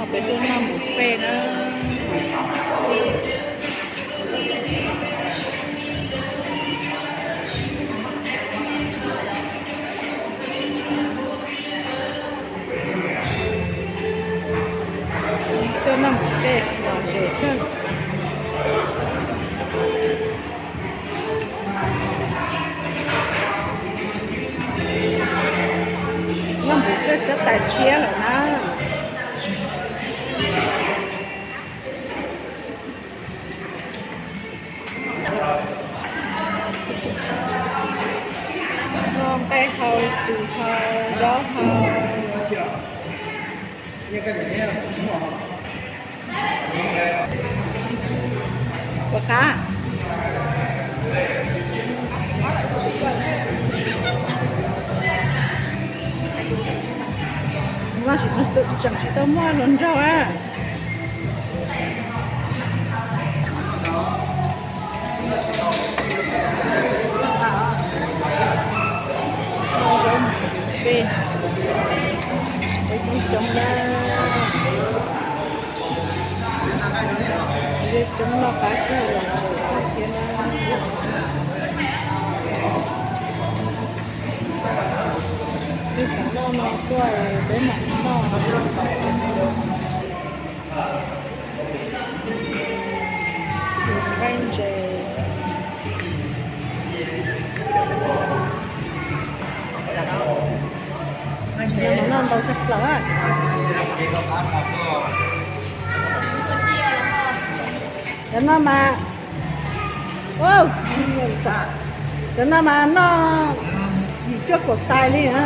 Peb tuaj noj mus pem na. Tuaj noj mus pem lom zem kawg. Noj mus pem xyov tais tshiab lawm na. Noj nqaij hau, txhua hau, zaub hau. Puas qab? Tseem tsis tau muaj hluas nraug a. Coob coob na. Coob noj qab kawg los tseem thiab na. Twb xav noj no tuaj peb mam noj. Nqaij ntses. Noj ntau tshaj plaws. Cov no mas, cov no mas noj yim cuaj kaum tais li na.